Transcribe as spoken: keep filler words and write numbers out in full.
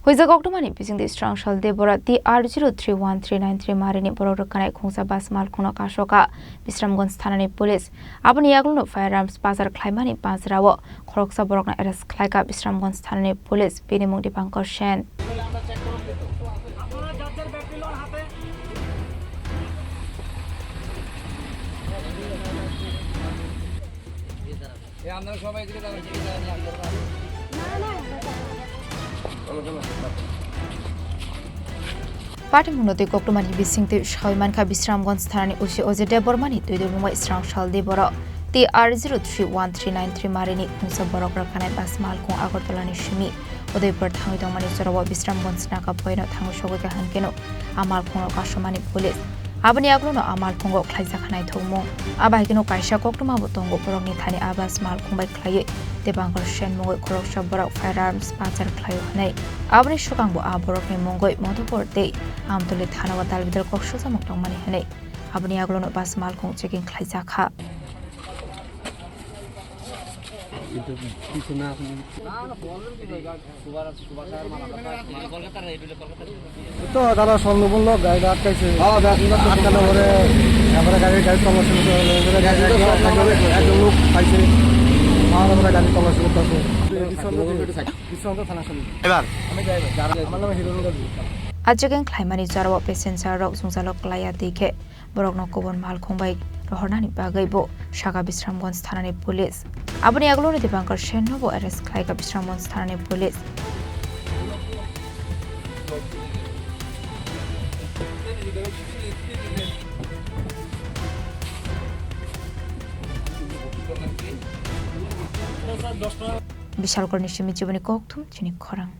Huijak koktwmani bisingtwi Srangsal Debora T R zero three one three nine three marini borok rwkhanai khungsa bus malkhungno kasoka Bisramganj thanani police. Aboni yagulono firearms bazar khlaimani bajrao khoroksa borokno arrest khlaika Bisramganj thanani police, bini mung Dipankar Sen. Patimungno twi koktwmani bisingtwi sawi mankha Bisramganj thanani O C Ajay Debbarmani twi dulmung bai Srangsal Debora T R zero three one three nine three marini khungsa borok rwkhanai bus malkhung Agartala ni simi Udaipur thangwi tongmani jorao Bisramganj naka poino thangwi sogwi kha hwnkhe no a malkhungno kasomani police. Aboni yagulono a malkhungo khlaijak kha naithokmung. Abo hai kheno kaisa koktwma bo tongo, borokni thani a bus malkhung bai khlaiwi Dipankar Sen mungwi khoroksa borok firearms bazar khlaio hwnwi. Aboni swkangbo a borokni mungwi Madhupur tei Amtoli thanao dalbidal kok sukjamung tongmani hwnwi aboni yagulono bus malkhung checking khlaijak kha. কিন্তু কিছু না শুনি। তো দাদা, স্বর্ণপূর্ণ গাড়িটা আটকাইছে। হ্যাঁ, ব্যাস। আটকানোর পরে তারপরে গাড়ি, গাড়ি তল্লাশি করতে হলো। এবারে গাড়ি, গাড়ি, গাড়ি, গাড়ি, গাড়ি লোক পাইছে। পাওয়ার পরে গাড়ি তল্লাশি করতে আছে। বিশ্বনাথ থানা সামনে। এবার? আমি ড্রাইভার। আমার নাম হিরো নগর। A checking khlaimani jorao passenger rok jwngjalo klaiya twi khe borokno kubun malkhung bai rohornani bagwi bo sakha Bisramganj thanani police. Aboni yagulono Dipankar Sen no bo arrest khlaika Bisramganj thanani police. Bishalkorni simi chiboni kokthum chini khorang.